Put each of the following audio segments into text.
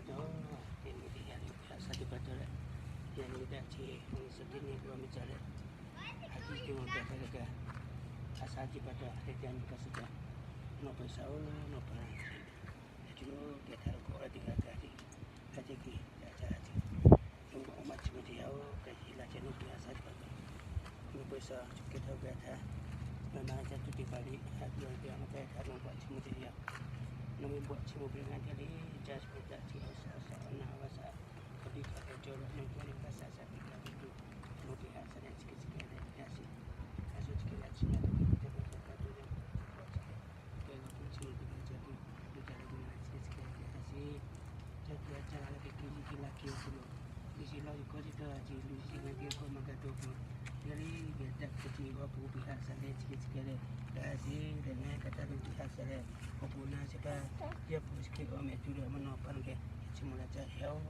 Teˇ moˍ teˇ yaˇ le, a sha teˇ pa taw leh, yaˇ nyi ve daꞈ chi, suh teˇ nyi k'o a miˇ ca leh, a ciˉ teˇ moˍ gaˬ htaˇ leh kaꞈ, a sha teˇ pa taw leh teˇ nyi kaꞈ suh kaꞈ, nawˬ peuˬ sha-oˬ, nawˬ peuˬ la, a ciˉ lo geh htaˇ lo k'awꞈ la teˇ g'aˇ kaꞈ teˇ, a ciˉ ke ca ca la ciˉ, nawˬ maꞈ chi mvuh teˇ yaˇ-oˬ, kaꞈ ci la ceh nawˬ peuˬ a sha teˇ pa taw, nawˬ peuˬ sha, geh htaˇ geh htaˇ, nawˬ na ca tuˬ teˇ hpaˍ le, a tuˬ a teˇ a maˇ ca htaˇ nawˬ maꞈ chi mvuh teˇ yaˇ, nawˬ ve maꞈ chi mvuh ve ngaˇ teˇ le, ca sha daꞈ chi a sha sha na va sha, a biˇ hk'a cawˬ leh nawˬ cawˬ leh kaꞈ sha sha teˇ g'aˇ ve tuˬ, nawˬ teˇ g'aˇ sha leh chi hk'e chi hk'e leh yaˇ shiˍ, a shu chi hk'e yaˇ chi na tuˬ ve ca ca ca ca tuˬ leh, geh la k'o chi mvuh teˇ g'aˇ ca tuˬ, tuˬ ca leh tuˬ na chi hk'e chi hk'e yaˇ shiˍ, ca tuˬ a ca la leh hk'e hk'e chi hk'e la hk'e chi lo, luˬ shiˍ law yuˬ hkawˇ chi kaꞈ a ciˉ luˬ shiˍ ngaˬ hui hkawˇ maˇ g'a dawˇ peuˬ. Yaˇ le, geh daꞈ hk'e chi awˬ pon piˇ haꞈ sha leh chi hk'e chi hk'e leh, g'a shiˍ leh ngaˬ hui kaꞈ taˇ ve piˇ haꞈ sha leh, awˬ pon na chi kaꞈ, yaˇ pon chi hk'e awˬ meh tuˬ leh mvuhˇ naw hpaˇ lo geh chi mvuh la ca hehˉ-oˬ.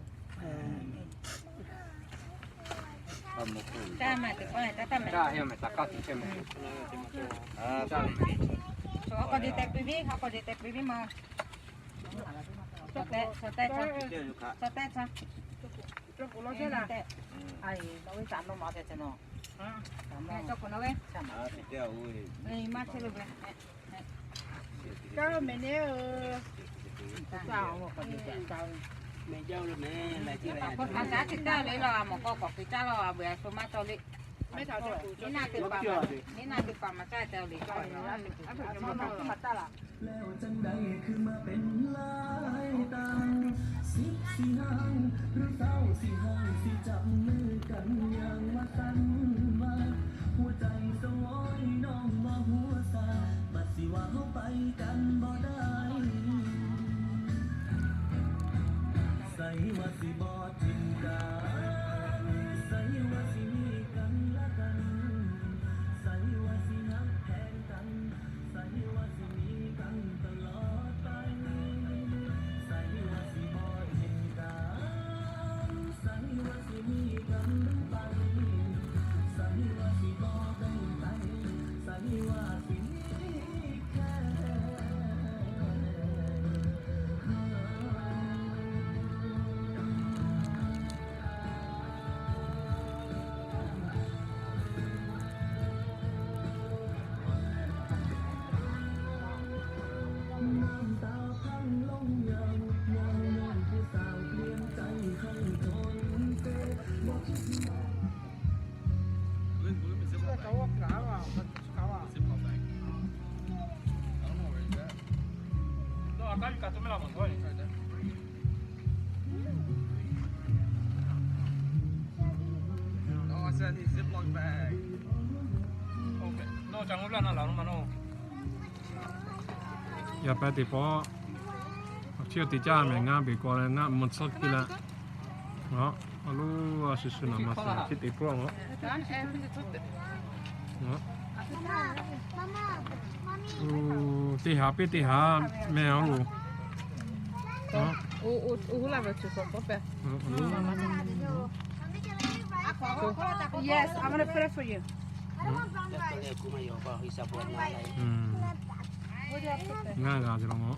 Leh จังใดคือมาเป็นหลายตา สิบสี่ห้าง หรือเศร้าสี่ห้าง สิจับมือกันอย่างมาสั้นมา หัวใจสวอยน้องบ่หัวซา บัดสิว่าเฮาไปกันบ่ได้ ใส่ว่าสิบ่ถิ่มกัน ใส่ว่าสิมีกันและกัน ใส่ว่าสิฮักแพงกัน ใส่ว่าสิมีกันตลอดไป ใส่ว่าสิบ่ถิ่มกัน ใส่ว่าสิมีกันเรื่อยไป ใส่ว่าสิบ่แบ่งไป ใส่ว่าสิมีแค่ น้ำตาพังลงยาว ยาวย้อนผู้สาวเปลี่ยนใจให้ทนเสพ บ่คิด Yaˇ pehˉ teˇ pawˆ, a ciˉ teˇ caˇ mehˍ ngaˇ beˬ k'aw leh ngaˇ mvuh tsuhˇ piˇ leh, a loˉ a shu shu naˍ ma suh chi teˇ pawˆ a. Teˇ haˍ piˇ teˇ haˍ mehˍ a loˬ. Yes, I'm gonna put it for you. Ngaˇ g'a cawˬ law.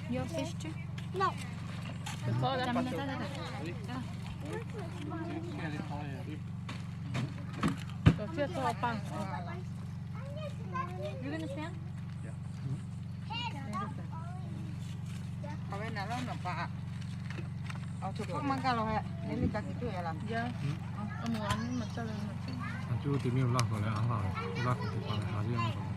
Your fish too? No. You gonna stand? A cuˇ te miˇ laˇ k'awꞈ leh a laˇ, laˇ k'awꞈ te pa leh ha liˇ a k'awꞈ.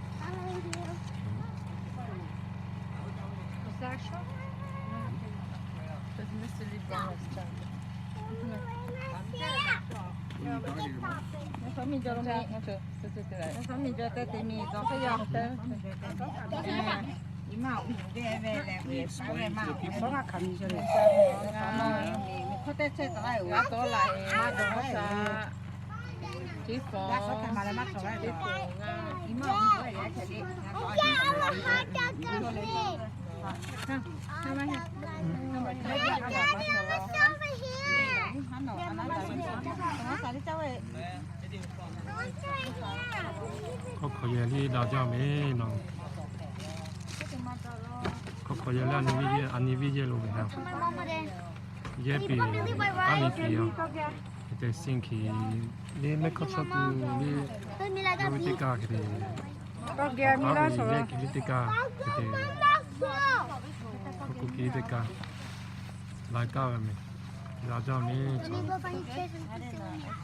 Hkawˇ hkawꞈ yehˬ liˇ daꞈ jaˇ ve naˬ. Hkawˇ hkawꞈ yehˬ liˇ a nyi viˇ yehˬ, a nyi viˇ yehˬ lo ve ha. Yehˬ piˍ, aˉ nyi piˍ a. Hk'e te siˆ hkiˬ liˇ mehˆ hkawˇ chawˇ tuˬ liˇ, yawˇ ve teˇ kaˇ hk'e te, a paˉ ve yehˬ hkiˬ liˇ teˇ kaˇ hk'e te, hkawˇ hkawꞈ hkiˬ liˇ teˇ kaˇ, laiˉ kaˇ ve mehˬ. Daꞈ jaˇ ve,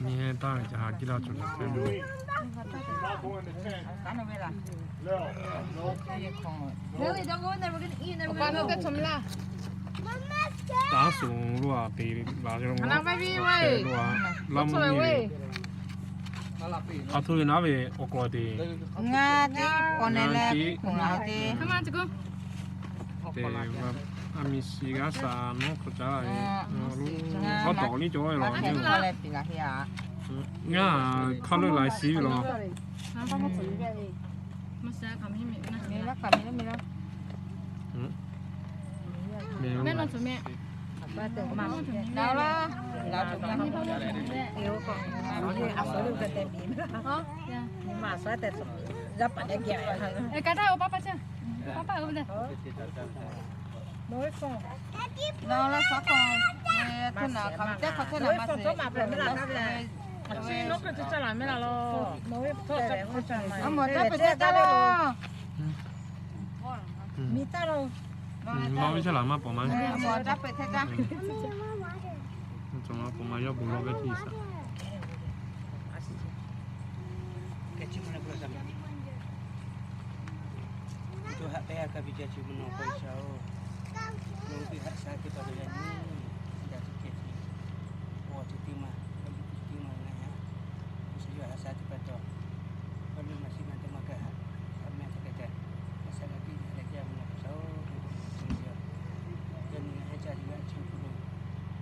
nyi heh taˇ ve ca ha kiˇ laˇ cawˬ ve hk'e. Taˇ suˍ lo a te la ve lo, laˇ mvuhˇ nyi ve. A htoˇ ve naˉ ve awˬ hk'aw lo te, ngaˬ te k'awꞈ nehˬ leh k'oˆ laˇ te. Te, a miˬ shiˍ g'a shaˍ nawˉ hk'awꞈ caˉ laˇ ve, hawˉ tawˍ liˇ cawˬ ve law. Ngaˬ hk'a leuˆ laiˉ shiˍ ve law. Mawˬ ve chaˇ laˬ maˇ pawˍ ma. Mawˬ ve chaˇ laˬ maˇ pawˍ ma yawˇ bon lawˬ ve htiˇ saˍ. Haꞈ pehnˇ a kaˇ piˇ ca chi mvuhˇ naw k'oˆ shaˍ-oˬ. Nawˬ hui haꞈ shaˍ teˇ hpaˍ lo yaꞈ nyi daꞈ tuˬ kehˬ tuˬ, awˬ ceuˬ teˇ maˬ, awˬ ceuˬ teˇ maˬ ngaˬ yaꞈ, awˬ ceuˬ yawˇ haꞈ shaˍ teˇ hpaˍ cawˬ. Awˬ leuˉ maˬ shiˍ maˬ teˇ maˬ kaꞈ haꞈ meh hk'e te, haꞈ shaˍ g'a piˇ leh jaˇ mvuhˇ naw k'oˆ shaˍ-oˬ. Yaꞈ nyi ngaˬ heˆ ca yuˬ g'a chi mvuhˇ naw,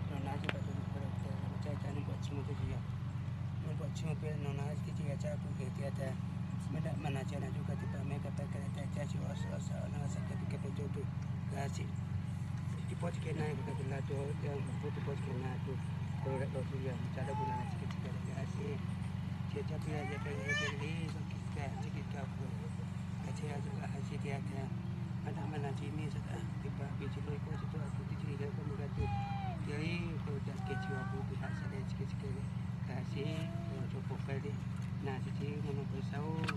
nawˬ na chi pa taw lo hk'aw lo te la ca ca nawˬ bawꞈ chi mvuhˇ teˇ ceuˬ yaˇ. Nawˬ bawꞈ chi mvuhˇ peuˬ nawˬ na teˇ ceuˬ g'a ca k'oˆ hk'e te a ta. Maˇ daꞈ maˇ na ca na yuˬ kaꞈ teˇ hpaˍ meh kaꞈ pa kaꞈ la ca ca chi awˬ suhˍ awˬ suhˍ awˬ na g'a shaˍ kaꞈ teˇ kaꞈ pa cawˬ tuˬ g'a shiˍ. Teˇ pawˆ chi hk'e na e kaꞈ te la tuˬ, yaˇ awˬ bon teˇ pawˆ chi hk'e na tuˬ, k'o la dawˬ tuˬ yaˇ ca la bon na chi hk'e chi kaꞈ g'a shiˍ. Chi ca piˇ la yaˇ kaꞈ g'a te le, kaꞈ chi hk'e kaꞈ k'o, a chehˇ a zuhꞈ g'a haꞈ shiˍ te a htaˇ, maˇ daꞈ maˇ na chi miˇ suhˍ htaꞈ teˇ hpaˍ piˇ chi lo k'oˆ chi to a tuˬ teˇ ceuˬ g'a k'oˆ maˇ g'a tuˬ, yaˇ le k'o ca kehˬ chi awˬ bon teˇ haꞈ shaˍ leh chi hk'e chi hk'e le, g'a shiˍ, awˬ cawˬ k'awꞈ k'ai le, na chi chi mvuhˇ naw k'oˆ shaˍ-oˬ.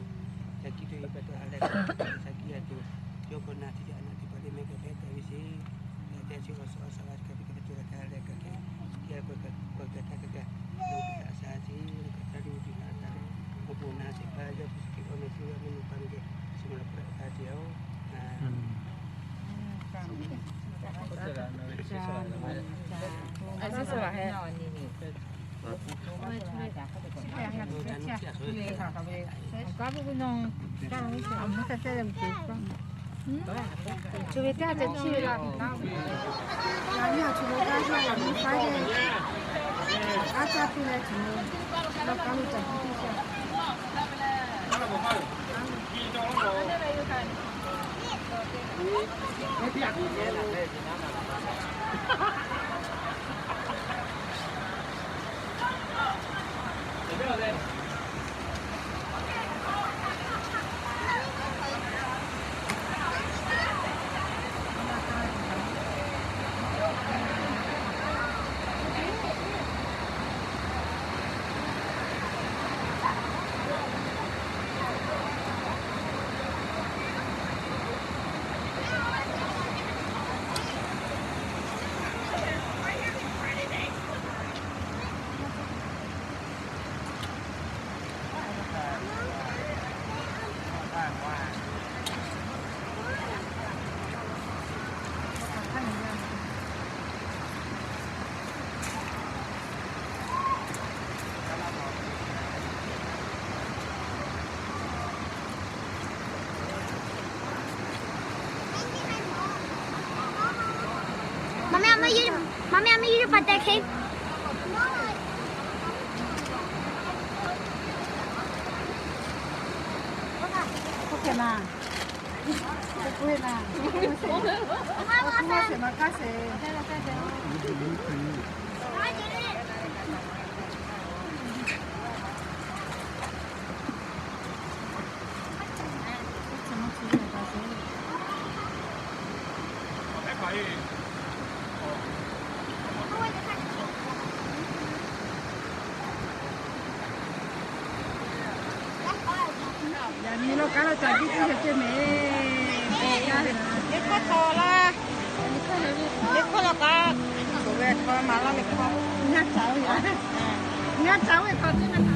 Ca kiˇ tuˬ ve pa taw a leh shaˍ kiˇ a tuˬ, yawˇ k'o na chi ca na teˇ hpaˍ le meh kaꞈ hpehꞈ taˍ ve sheˍ. Yaꞈ ca chi awˬ suhˍ awˬ suhˍ g'a kaꞈ teˇ kaꞈ pa cawˬ la htaˇ leh kaꞈ hk'e, yaˇ k'o kaꞈ k'o kaꞈ htaˇ kaꞈ kaꞈ, awˬ bon haꞈ shaˍ chi, kaꞈ ca lu tuˬ haꞈ taˍ le, awˬ bon na chi hpaˇ yawˇ tuˬ chi hk'e awˬ na tuˬ yaˇ mvuhˇ naw pa ve geh chi ma la hpu daꞈ taˍ ce-oˬ. Mami, mami, mami, mami, you put that cake. Okay, ma. Okay, ma. Yaꞈ nyi lawˇ kaˉ lawˇ ca jiˇ tuˬ ve ce mehˍ. Liꞈ hkawˇ htaw laˇ. Liꞈ hkawˇ law kaꞈ, k'oˆ ve htaw maˍ laˇ liꞈ hkawˇ. Ngaˇ ca ve, ngaˇ ca ve htaw teˇ na.